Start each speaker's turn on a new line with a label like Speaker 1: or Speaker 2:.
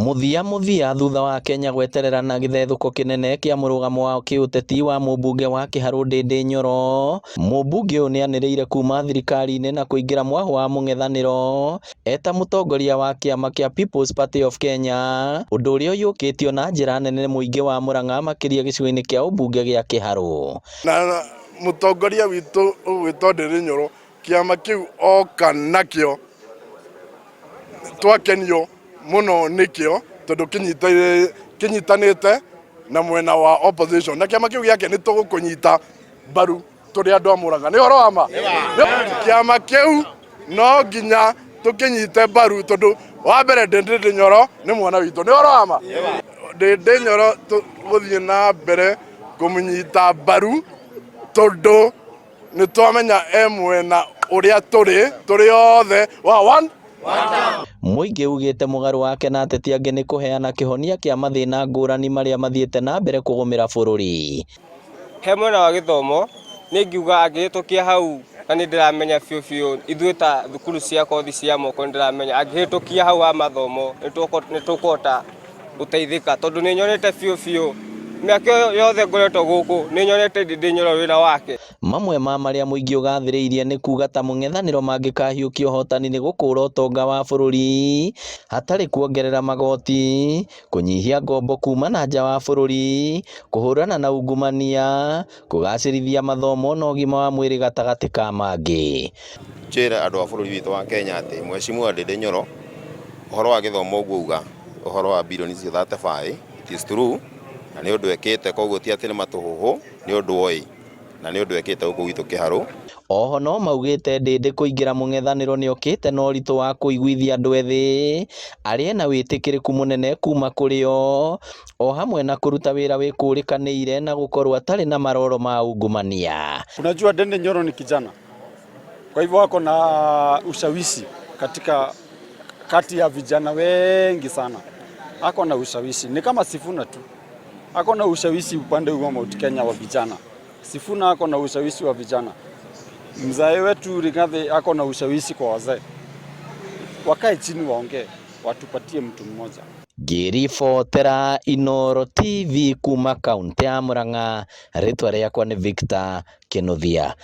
Speaker 1: Mũthia mũthia thutha wa Kenya gweterera na gĩthethũko kĩnene kĩa mũrũgamo wa kĩũteti wa mũmbunge wa Kĩharũ Ndĩndĩ Nyoro, mũmbunge ũyũ nĩanĩrĩire kuma thirikari-inĩ na kũingĩra mwahũ wa mũng'ethanĩro eta mũtongoria wa kĩama kĩa People's Party of Kenya, ũndũ ũrĩa ũiyũkĩtio na njĩra nene nĩ mũingĩ wa Murang'a makĩria gĩcigo-inĩ kĩa ũmbunge gĩa Kĩharũ.
Speaker 2: Na mũtongoria witũ ũgwĩtwo Ndĩndĩ Nyoro, kĩama kĩu oka nakĩo twakenio mũno nĩkĩo tondũ kĩnyitanĩte na mwena wa opposition, na kĩama kĩu gĩake nĩ tũgũkũnyita mbaru tũrĩ andũ a Murang'a. Nĩ ũhoro wa ma, kĩama kĩu no nginya tũkĩnyite mbaru tondũ wa mbere Ndĩndĩ Nyoro nĩ mwana witũ. Nĩ ũhoro wa ma, Ndĩndĩ Nyoro tũgũthiĩ na mbere kũmũnyita mbaru tondũ nĩ twamenya e mwena ũrĩa tũrĩ tũrĩ othe wa one.
Speaker 1: Mũingĩ ugĩte mũgarũ wake na ateti angĩ nĩ kũheana kĩhonia kĩa mathĩna ngũrani marĩa mathiĩte na mbere kũgũmĩra bũrũri.
Speaker 3: He mwena wa gĩthomo, nĩ ngiuga angĩhĩtũkia hau, na nĩ ndĩramenya biũ biũ ithuĩ ta thukuru cia kothi cia moko, nĩ ndĩramenya angĩhĩtũkia hau wa mathomo nĩ tũkũhota gũteithĩka, tondũ nĩ nyonete biũ biũ mĩaka ĩyo yothe ngoretwo gũkũ nĩ nyonete Ndĩndĩ Nyoro wĩra wake.
Speaker 1: Mamwe ma marĩa mũingĩ ũgathĩrĩirie nĩ kuga ta mũng'ethanĩro mangĩkahiũkia ũhotani nĩ gũkũra ũtonga wa bũrũri hatarĩ kuongerera magoti, kũnyihia ngombo kuma na nja wa bũrũri, kũhũrana na ungumania, kũgacĩrithia mathomo na ũgima wa mwĩrĩ gatagatĩ ka mangĩ.
Speaker 4: Njĩre andũ a bũrũri witũ wa Kenya atĩ Mheshimiwa Ndĩndĩ Nyoro, ũhoro wa gĩthomo ũguo uga ũhoro wa bilioni icio 35, it is true, na nĩ ũndũ ekĩte, koguo ti atĩ nĩ matũhũhũ, nĩ ũndũ oĩ na nĩ ũndũ ekĩte gũkũ gwitũ Kĩharũ.
Speaker 1: Oho no maugĩte Ndĩndĩ kũingĩra mũng'ethanĩro nĩokĩte na ũritũ wa kũiguithia andũ ethĩ arĩa ena wĩtĩkĩrĩku mũnene kuma kũrĩ o, o hamwe na kũruta wĩra wĩkũrĩkanĩire na gũkorwo atarĩ na maroro ma ungumania.
Speaker 5: Unajua Ndindi Nyoro ni kijana, kwa hivyo wako na ushawishi katika kati ya vijana wengi sana, ako na ushawishi, ni kama Sifuna tu, ako na ushawishi upande wa Mount Kenya wa vijana. Sifuna ako na ushawishi wa vijana, mzae wetu Rigathi ako na ushawishi kwa wazee. Wakae chini waongee, watupatie mtu mmoja.
Speaker 1: Ngĩribotera Inooro TV kuma kaunti ya Murang'a, rĩtwa rĩakwa nĩ Victor Kinuthia.